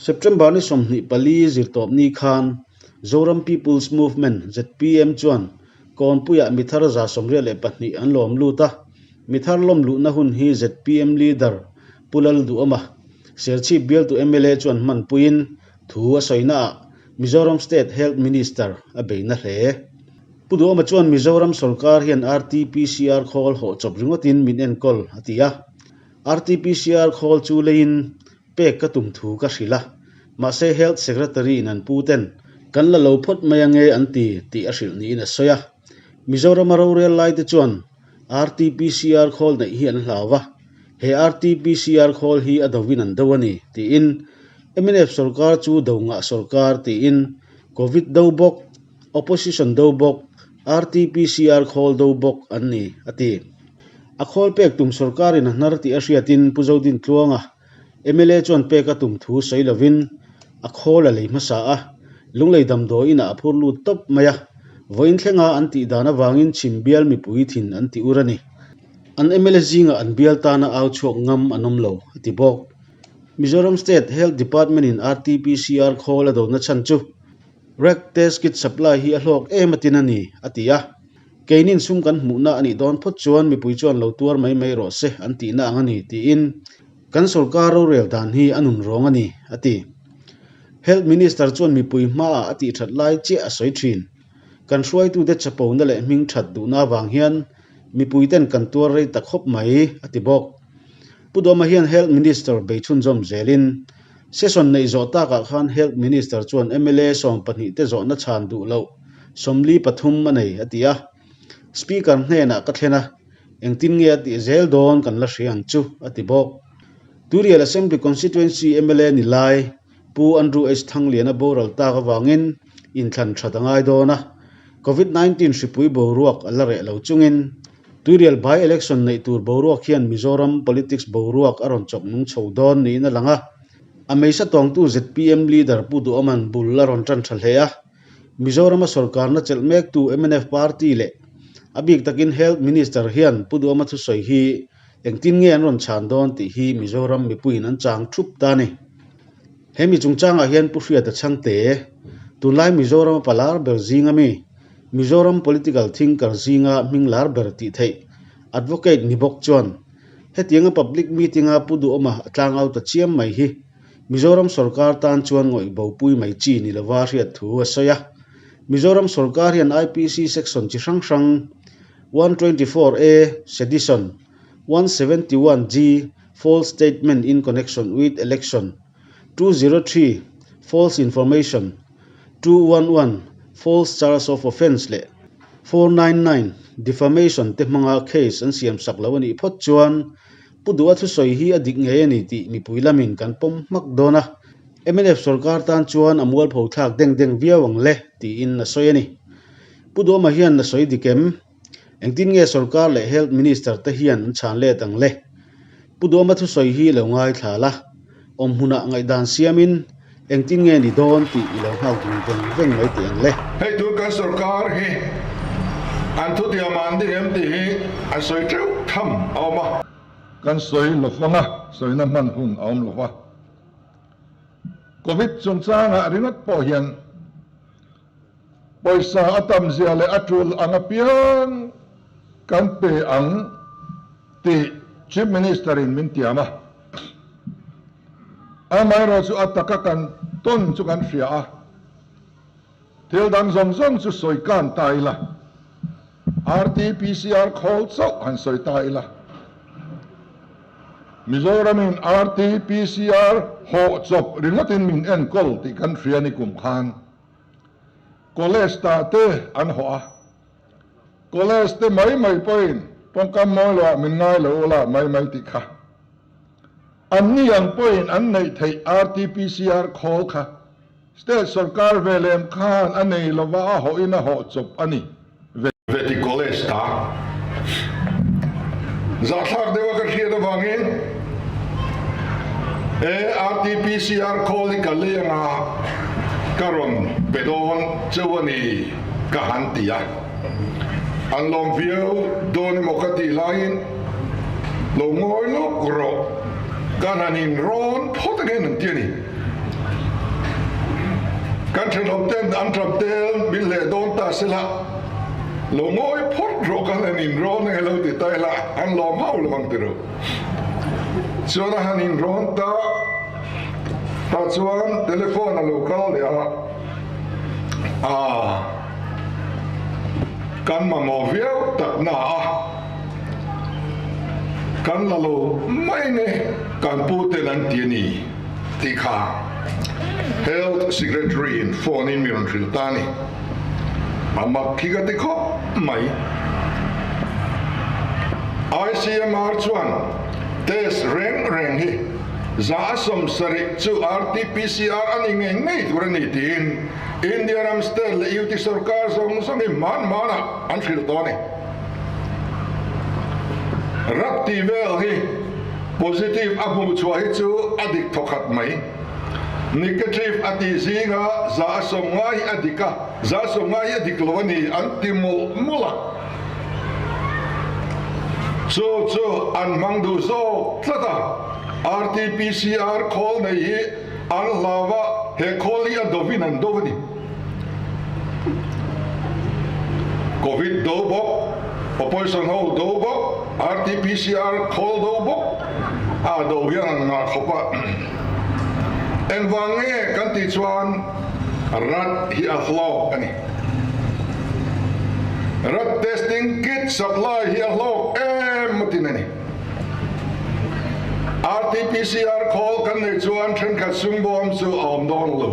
September ni 24 zirtawpni khan Zoram People's Movement, zpm, chuan Kawnpuiah mithar 82 an lawm lut a. Mithar lawm luhna hun hi zpm leader Pu Lalduhawma, Serchhip bialtu mla chuan hmanpuiin thu a sawinaah Mizoram State Health Minister a bei na hle. Pu Duhawma chuan Mizoram sorkar hian RT-PCR khawl hawh chawp ringawtin min enkawl a ti a. RT-PCR khawl chu leiin pek ka tum thu ka hrilh a, mahse Health Secretary in an pu ten kan la lo phawt mai ange an ti tih a hrilh niin a sawi a. Mizorama rorel lai te chuan RT-PCR khawl neih hi an hlau va, he RT-PCR khawl hi a dovin an do a ni tiin mnf sorkar chu do ngah sorkar tiin Covid do bawk, Opposition do bawk, RT-PCR khawl do bawk an ni a ti. A khawl pek tum sorkarin a hnar tih a hriatin Pu Zodintluanga, mla chuan pek a tum thu sawi lovin a khawl a lei hmasa a, Lunglei damdawi inah a phur lut tawp mai a, vawiin thlenga an tih dan avangin chhim bial mipui thin an ti ur a ni. An mla zingah an bial tana au chhuak ngam an awm lo, a ti bawk. Mizoram State Health Department-in RT-PCR khawl a dona chhan chu Rag test kit supply hi a hlawk em atin a ni, a ti a. Keinin sum kan hmuhna a nih dawn phawt chuan mipui chuan lo tuar mai mai rawh se an tihna ang a ni tiin kan sorkar rorel dan hi a nun rawng a ni, a ti. Health Minister chuan mipui hmaah a tih that lai chiah a sawi thin. Kan hruaitute chapona leh hming that duhna avang hian mipuiten kan tuar rei ta khawp mai, a ti bawk. Pu Dawma hian Health Minister bei chhunzawm zelin Session neih zawh takah khan Health Minister chuan mla 12 te zawhna chhan duh loh 43 a nei a ti a. Speaker hnenah ka thlen a, engtin nge a tih zel dawn kan la hria ang chu, a ti bawk. Turial Assembly Constituency mla ni lai Pu Andrew H Thangliana boral tak avangin inthlan that a ngai dawn a, Covid 19 hripui boruak a la reh lo chungin Tuirial by election neih tur boruak hian Mizoram politics boruak a rawn chawk nung chho dawn niin a lang a. A meisa tawngtu zpm leader Pu Duhawman bul a rawn tan tha hle a. Mizorama sorkarna chelh mektu mnf party leh a bik takin Health Minister hian Pu Duhawma thusawi hi engtin nge an rawn chhan dawn tih hi Mizoram mipuiin an chang thup ta a ni. He mi chungchangah hian Pu Hriata Chhangte, tunlai Mizorama palar ber zinga mi, Mizoram political thinker zinga hming lar ber tih theih Advocate ni bawk chuan hetianga public meeting-a Pu Duhawma a tlang au ta chiam mai hi Mizoram sorkar tan chuan ngawih bopui mai chi ni lova hriat thu a sawi a. Mizoram sorkar hian IPC section chi hrang hrang 124A, Sedition, 171G, False statement in connection with election, 203, False information, 211, False charge of offence leh 499, Defamation te hmanga case an siam sak lo a nih phawt chuan Pu Duha thusawi hi a dik ngei a ni tih mipui lamin kan pawm hmak dawn a, mnf sorkar tan chuan a mualpho thlak deng deng viau ang le tiin a sawi a ni. Pu Duhama hian a sawi dik em? Engtin nge sorkar leh Health Minister te hian an chhan let ang le? Pu Duhama thusawi hi lo ngaithla la, awmhmunah ngaihdan siamin engtin nge ni dawn tih i lo nghak dun veng veng mai teh ang le. Hei tun kan sorkar hi an thutiam an ding em tih hi an sawi teuh tham a awm a. Kan sawi lo fang a, sawina hman hun a awm lo va. Covid chungchangah ringawt pawh hian Pawisa a tam zia leh a tul ang apiang kan pe ang tih Chief Minister in min tiam a. Amaherawh chu a taka kan tawn chu kan hria a, thil dang zawng zawng chu sawi kan ta ila, RT-PCR khawl chauh han sawi ta ila. Mizoram in RT-PCR hawh chawp ringawtin min enkawl tih kan hria ni kum khan. College ta te an hawh a, College te mai mai pawhin tawngkam mawi loah min ngai lo ula mai mai tih kha. Anni ang pawhin an neih theih RT-PCR khawl kha State sorkar ve lem khan a nei lova a hawhin a hawh chawp a ni. Veti College ta zahthlak deuh a ka hriat avangin e RT-PCR khawl hi ka lei anga ka rawn pe dawn cheu a ni ka han ti a, an lawm viau dawn emaw ka tih laiin lo ngawi lawk rawh ka han inrawn phawt again an ti a ni. Kan thenawm ten an tap tel min leh dawn ta sela, lo ngawi phawt rawh kan han inrawn nge lo ti ta ila an lawm hauh lo ang ti rawh. Chuan a han inrawn ta tah chuan telephone a lo kal leh a, aa kan mamawh viau tak na a, kan la lo mai nge kan pu ten an ti a ni. Tih kha Health Secretary in phone in mi rawn hrilh ta a ni. A mak khi ka ti khawp mai. ICMR chuan test reng reng hi 170 chu RT-PCR a ni ngei ngei tur a ni tiin India ram state leh UT sorkar zawng zawng hi hman hmanah an hrilh tawh a ni. Rak tih vel hi Positive a hmuh chhuah hi chu a dik thawkhat mai. Negative a tih zinga 190 hi a dik a, 190 hi a dik lo a ni an ti mawlh mawlh a. Chu chu an hmang duh zawk tlat a, RT-PCR khawl nei hi an hlau a, he khawl hi a dovin an do a ni. Covid do bawk, opposition ho do bawk, RT-PCR khawl do bawk a do hian an ngah khawp a. Engvang nge kan tih chuan rat hi a hlawk a ni. Rat testing kit supply hi a hlawk em a tin a ni. RT-PCR khawl kan neih chuan thenkhat sum bawm chu a awm dawn lo.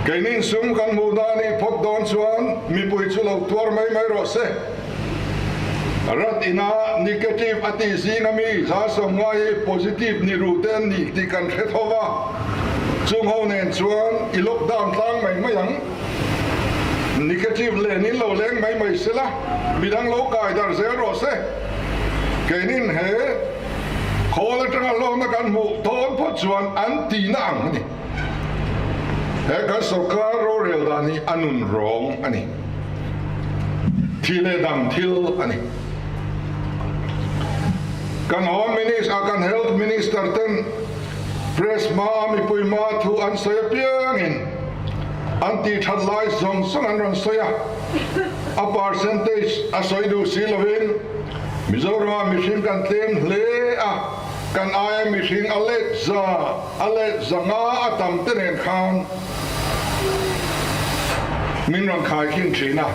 Keini sum kan hmuh dan i phawt dawn chuan mipui chu lo tuar mai mai rawh se. Rat ina negative a tih zing ami 190 hi positive ni ruh te an nih tih kan hre tho va, chung ho nen chuan i lockdown tlang mai mai ang. Negative len in lo leng mai mai sela, midang lo kai dar zel rawh se. Keinin he. Khawl atanga hlawkna kan hmuh tawn phawt chuan an tihna ang a ni. He kan sorkar rorel dan hi a nun rawng a ni. Thi leh dang thil a ni. Kan Home Minister a kan Health Minister ten press hma a mipui hma thu an sawi apiangin an tih that lai zawng zawng an rawn sawi a, a percentage a sawi duh si lovin, Mizoramah mihring kan tlem hle a, kan aia mihring a let za, a let za nga a tam te nen khan min rawn khai khin thin a,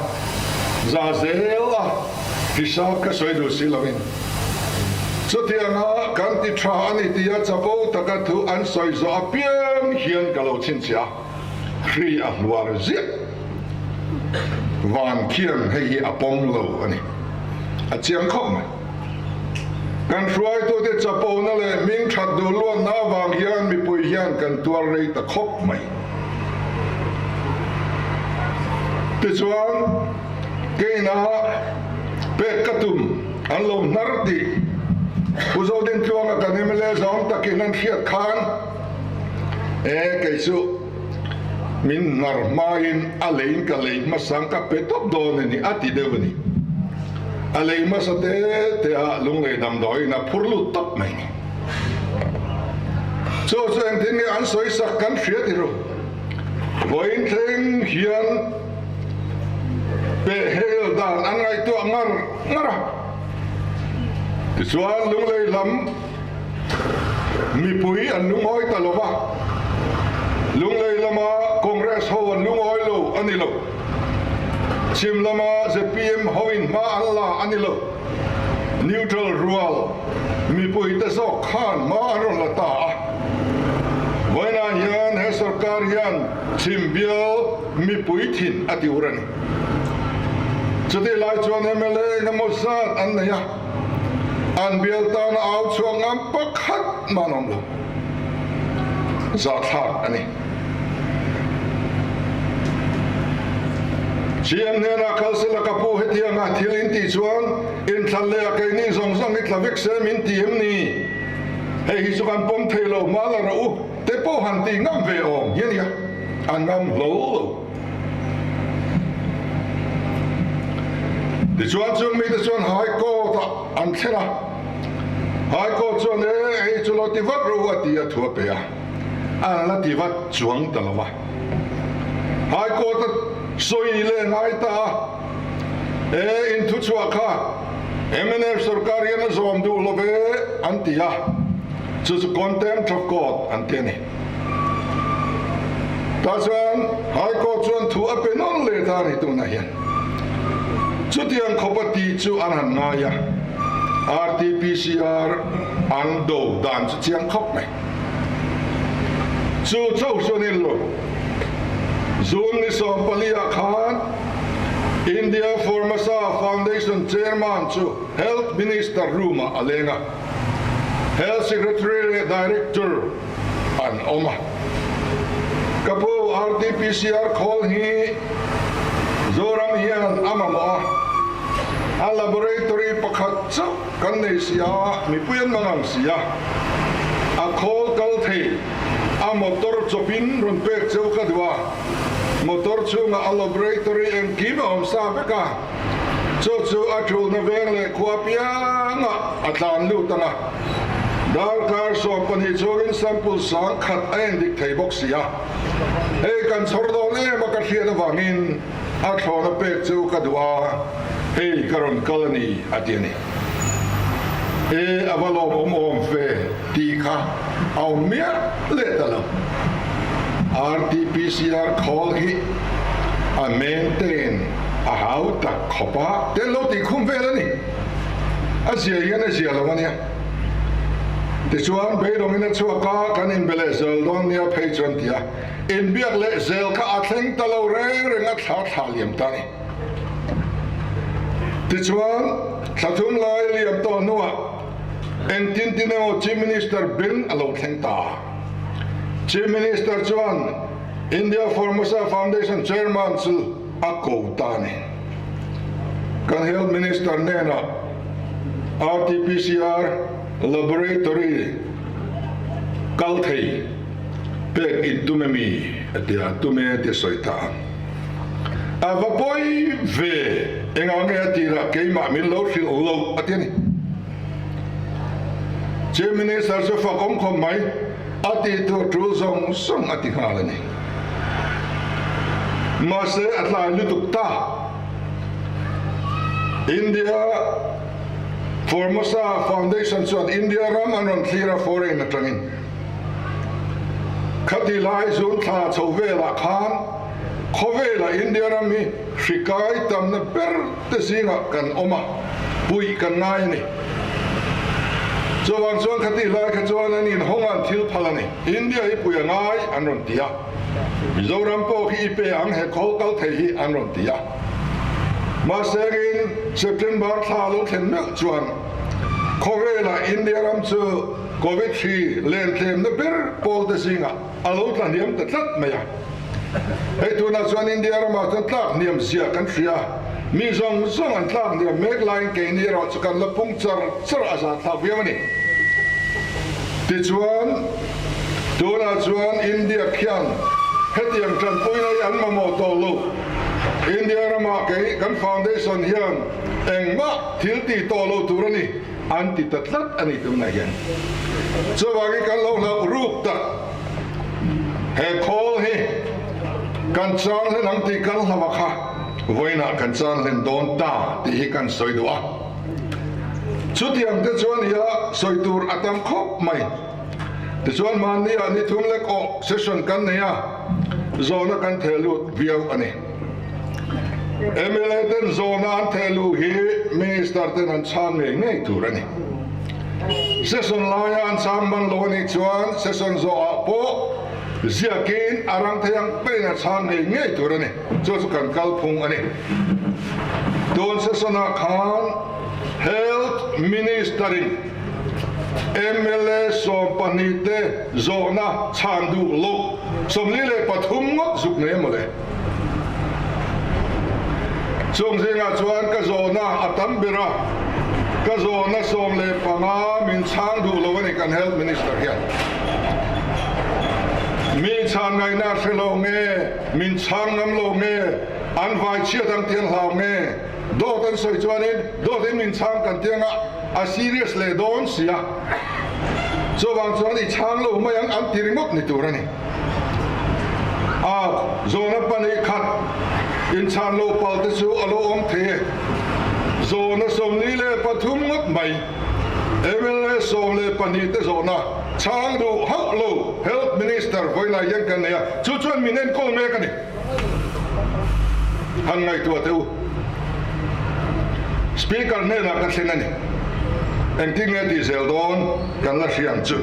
za zel a hisap ka sawi duh si loin. Chutianga kan ti tha a ni tia chapo taka thu an sawi zawh apiang hian ka lo chhinchhiah a, hri a hluar ziah. Van khian hei hi a pawm lo a ni. A chiang khawp mai. Kan hruaitute chapona leh hming that duh luatna avang hian mipui hian kan tuar rei ta khawp mai. Tichuan, keina pek ka tum an lo hnar tih Pu Zodintluanga kan mla zawng takin an hriat khan, E kei chu Min hnar hmain a leiin ka lei hmasang ka pe tawp dawn a ni a ti deuh a ni. A lei hmasa te te ah lunglei damdawiin a phur lut tawp mai ni. Chu chu engtin nge an sawi sak kan hria ti ru. Vawiin thleng hian peh hel dan an ngaihtuah ngar ngar a. Tichuan lunglei lam. Mipui an lungawi ta lo va, Lunglei lama Congress ho an lungawi lo a ni lo. Chhim lama zpm hoin hma an la a ni lo. Neutral rual mipuite zawk khan hma an rawn la ta a. Vawiinah hian he sorkar hian chhim bial mipui thin a ti ur a ni. Chutih lai chuan mla engemaw zat an nei a. An bial tana au chhuak ngam pakhat mah an awm lo. Zahthlak a ni. CM hnenah kal sela ka pu hetianga thil in tih chuan inthlan leh a keini zawng zawng hi tla vek se min ti em ni? Hei hi chu kan pawm thei lo hma la rawh u te pawh han tih ngam ve awm hi a nia, an ngam hlo lo. Tichuan chung mite chuan High Court ah an thlen a, High Court chuan e hei chu lo ti vat rawh u a ti a thu a pe a, an la ti vat chuang ta lo va. High Court a sawi leh ngai ta a, e in thuchhuah kha mnf sorkar hian a zawm duh lo ve an ti a, chu chu contempt of court an ti a ni. Tah chuan High Court chuan thu a pe nawn leh ta a ni tunah hian. Chutiang khawpa tih chu an han ngai a, RTPCR an do dan chu chiang khawp mai. Chu chauh chuan in lo. June ni 14 ah khan India Formosa Foundation Chairman chu Health Minister room ah a leng a, Health Secretary leh Director an awm a. Ka pu RTPCR khawl hi Zoram hian a mamawh a, a laboratory pakhat chauh kan nei si a, mipui an mangang si a, a khawl kal thei a motor chawpin rawn pek cheu ka duh a, motor chhungah a laboratory engkim a awm sa vek a, Chu chu a ṭulna veng leh khua piangah a tlan lut ang a, darkar 12 chungin sample 10,000 a endik thei bawk si a. Hei kan chhawr dawn em a ka hriat avangin a thlawna pek chu ka duh a, hei ka rawn kal a ni a ti a ni. E a va lawmawm awm fe tih kha a awm miah leh ta lo. RTPCR khawl hi a maintain a hau tak khawp a, te an lo tih khum vel a ni. A zia hian a zia lo a nia. Tichuan beidawngin a chhuak a, kan inbe leh zel dawn nia phei chuan ti a, inbiak leh zel kha a thleng ta lo reng reng a thla thla liam ta a ni. Tichuan thla thum lai liam tawh hnuah engtin tin emaw Chief Minister beng a lo thleng ta a. Chief Minister chuan India Formosa Foundation Chairman chu a ko ta a ni. Kan Health Minister hnenah RTPCR Laboratory kal thei pek in tum emi a ti a, tum e ti a sawi ta a. A va pawi ve engah nge a tirah keimah min lo hrilh lo a ti a ni. Chief Minister chu fak awm khawp mai, a tih tur tul zawng zawng a ti nghal a ni. Mahse a tlai lutuk ta. India Formosa Foundation chuan India ram an rawn thlir a foreign atangin. Khati lai zun thla chho velah khan khawvelah India ram hi hri kai tamna ber te zingah kan awm a, puih kan ngai a ni. Chuvang chuan khati lai kha chuan an inhawng an thil phal a ni. India hi pui a ngai an rawn ti a, Mizoram pawh khi i pe ang he khawl kal thei hi an rawn ti a. Mahsengin September thla lo thlen meuh chuan khawvelah India ram chu Covid hri len tlemna ber pawl te zingah a lo tla hniam ta tlat mai a. Hei tunah chuan India ramah chuan tlak hniam zia kan hria a, mi zawng zawng an tlak hniam mek laiin keini erawh chu kan la pung char char a zahthlak viau a ni. Tichuan, tunah chuan India khian hetiang tanpuina hi an mamawh tawh lo. India ramah kei kan foundation hian engmah thil tih tawh lo tur a ni. An ti ta tlat a ni tunah hian. Chuvangin kan lo hlauh ruk tak he khawl hi kan chang hlen ang tih kan hlauh a kha vawiinah kan chang hlen dawn ta tih hi kan sawi duh a. Chutiang te chuan hi a sawi tur a tam khawp mai. Tichuan mahni ah ni thum lek awh session kan nei a, zawhna kan theh lut viau a ni. Mla ten zawhna an theh luh hi Minister ten an chhang ngei ngei tur a ni. Session laia an chhang man lo a nih chuan session zawhah pawh ziakin a rang thei ang berin a chhang ngei ngei tur a ni. Chu chu kan kalphung a ni. Tun session ah khan Health Minister in mla 12 te zawhna chhan duh loh 43 ngawt zuk nei emaw le? Chung zingah chuan ka zawhna a tam ber a, ka zawhna 15 min chhang duh lo a ni kan Health Minister hian. Mi chhan ngaihna a hre lo nge, min chhang ngam lo nge, an vai chhiat ang tih an hlau nge, dawt an sawi chuanin dawtin min chhang kan ti anga a serious leh dawn si a, chuvang chuan i chhang lo mai ang an ti ringawt ni tur a ni. A. Zawhna 2 khat inchhan lo pal te chu a lo awm thei e. Zawhna 43 ngawt mai mla 12 te zawhna chhang duh hauh lo Health Minister vawiinah hian kan nei a, chu chuan min enkawl mek a ni. Han ngaihtuah teh u. Speaker hnenah ka thlen a ni. Engtin nge tih zel dawn kan la hria ang chu.